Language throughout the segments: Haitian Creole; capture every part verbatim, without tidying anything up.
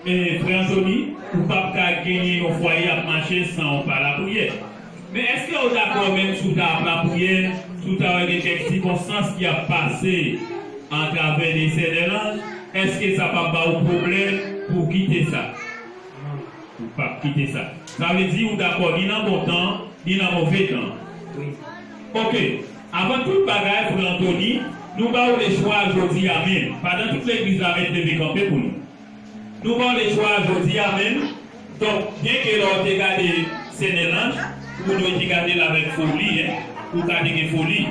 E, Frè Anthony, ou p ap ka genyen yon fwaye ap mache san w pa lapriyè. Men èske w dakò menm si w ta ap lapriyè, si w ta wè gen kèk sikonstans ki ap pase atravè de sè Nèlanj, èske sa p ap ba w pwoblèm pou w kite sa? Ou p ap kite sa. Sa vle di ou dakò ni nan bon tan, ni nan move tan. Wi. Oke. Avan tout bagay, Frè Anthony, nou ba w lechwa jodi a menm. Pandan tout legliz la mèt leve kanpe pou nou. Nou ba w lechwa jodi a menm. Donk, byenke lè w te gade sè Nèlanj, ou dwe te gade l avèk foli, en. Ou ka te gen foli.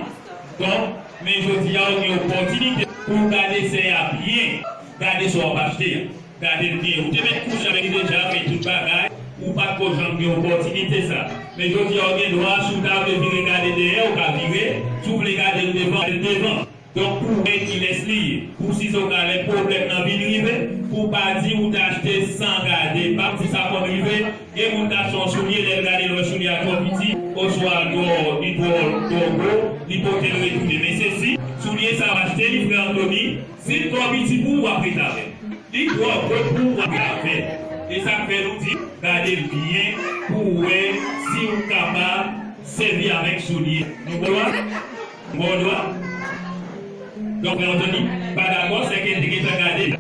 Donk, men jodi a, ou gen opòtinite pou w gade sè a byen. Gade sa w ap achte a. Gade l byen. Ou te mèt kouche avèk li deja, fè tout bagay. Ou pa t ko janm gen opòtinite sa. Men jodi a, ou gen dwa, si w ta vle vire gade dèyè, ou ka vire. Si w vle gade l devan, gade l devan. Donk, pou w wè kilès li ye. Pou sizoka lè pwoblèm nan vin rive, pou w pa di ou t achte san gade. Pa di sa konn rive, gen moun t achte yon soulye, lè l gade l wè soulye a twò piti, oswa l twò, li twò, twò gwo, li pote l retounen. Men se si soulye sa w achte, li, Frè Anthony, si l twò piti pou ou, w ap ret avè l. Li twò gwo pou ou, w ap ret avè l. E sa k fè nou di, gade l byen pou w wè si w kapab sèvi avèk soulye. Nou bon la? Bon, dwa. Donk, Frè Anthony pa dakò, sèke l te gentan gade l.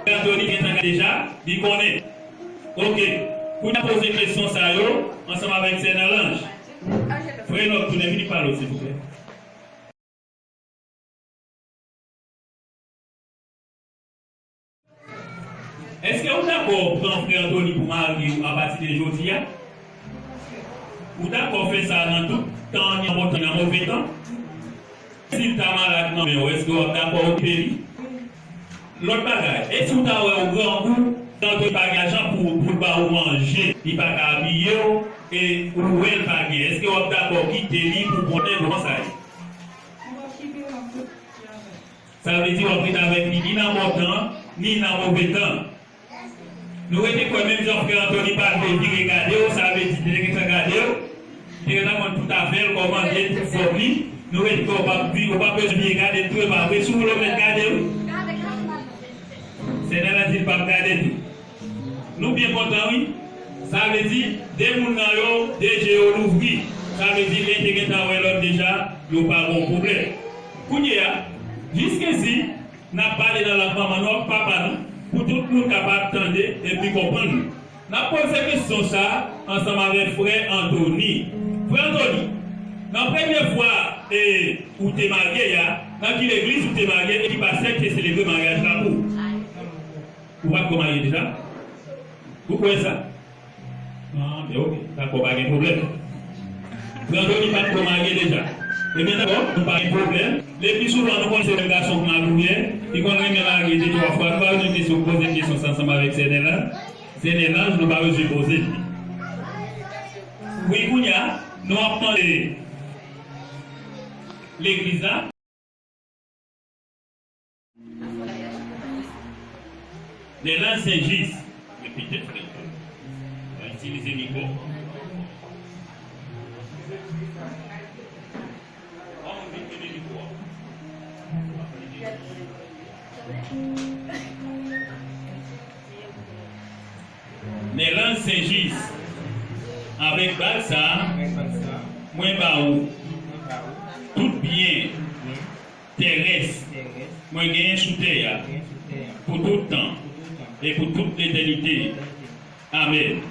Frè Anthony gentan gade deja, li konnen. Oke. Pou n ap poze kesyon sa yo, ansanm avèk sè Nèlanj. Frè Enòk, tounen vini pale w, silvouplè. Èske ou dakò pran Frè Anthony pou mari w apati de jodi a? Ou dakò fè sa nan tout tan, nan bon tan, nan move tan? Si l ta malad nan men w, èske w ap dakò okipe li? Lòt bagay, e si w ta wè w grangou, Frè Anthony pa gen lajan pou, pou l ba w manje, li pa ka abiye w, e ou wè l pa gen, èske w ap dakò kite li pou pwoblèm sa yo? Sa vle di w ap ret avèk li ni nan bon tan, ni nan move tan. Nou rete kwè menm jan Frè Anthony pa vle vire gade w, sa vle di li te gentan gade w, li te gentan konn tout afè l, kòmandè l, tout fòm li. Nou rete kwè w p ap vi-, w p ap bezwen vire gade l tou, e pa vre, si w vle w mèt gade w. Sè Nèlanj di l p ap gade tou. Nou byen kontan, wi. Sa vle di, de moun nan yo, de je yo louvri. Sa vle di, lè te gentan wè lòt deja, yo pa gon pwoblèm. Kounye a, jiskensi, n ap pale nan lang manman nou ak papa nou, pou tout moun kapab tande epi konprann nou. N ap poze kesyon sa a ansanm avèk frè Anthony. Frè Anthony, nan premye fwa, e, ou te marye a, nan ki legliz ou te marye e ki pastè ki te selebre maryaj la pou ou? Ou pa t ko marye deja? Ou kwè sa? Ah, men oke, dakò, pa gen pwoblèm. Frè Anthony pa t ko marye deja. Ebyen, dakò, nou pa gen pwoblèm. Lepi souvan, nou konn se menm gason k magouyè, li konn renmen marye de twa fwa. Nou pa bezwen kesyon, poze kesyon sa ansanm avèk sè Nèlanj. Sè Nèlanj, nou pa bezwen poze l. Wi, kounye a, nou ap tande legliz la. Nèlanj Sen Jis, repete frè Anthony. Itilize mikwo. Nèlanj Sen Jis, avèk bag sa a, mwen ba ou tout byen terès mwen genyen sou tè a pou tout tan e pou tout letènite. Amèn.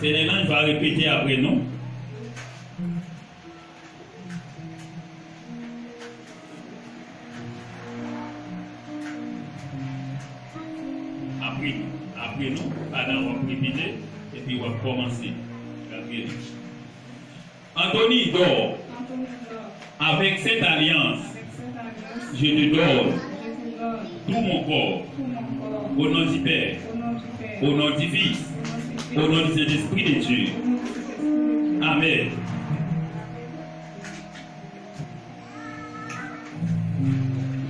Sè Nèlanj va repete apre nou. Apre, apre nou, pandan w ap repete, epi w ap kòmanse. Apre nou. Anthony dò. Anthony dò. Avec cette alliance, avec cette alliance, je te donne, je te donne tout mon corps, tout mon corps, au nom du Père, au nom du Père, au nom du Fils, au nom du Fils, au nom du Saint-Esprit de Dieu. Au nom du Saint-Esprit de Dieu. Amen.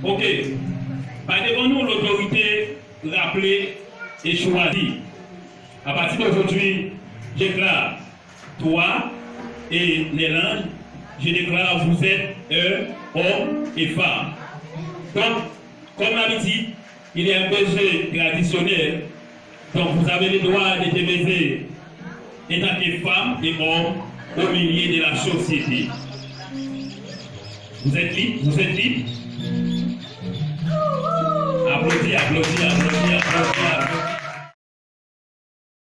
Ok. Bay devan nou lotorite raple e chwazi. A pati de ojodwi, dekla twa e Nèland, je déclare vous êtes un homme et femme. Donc, comme l'habitude, il y a un baiser traditionnel. Donc, vous avez le droit de te baiser en tant que femme et homme au milieu de la société. Vous êtes libre, vous êtes libre. Applaudis, applaudis, applaudis, applaudis.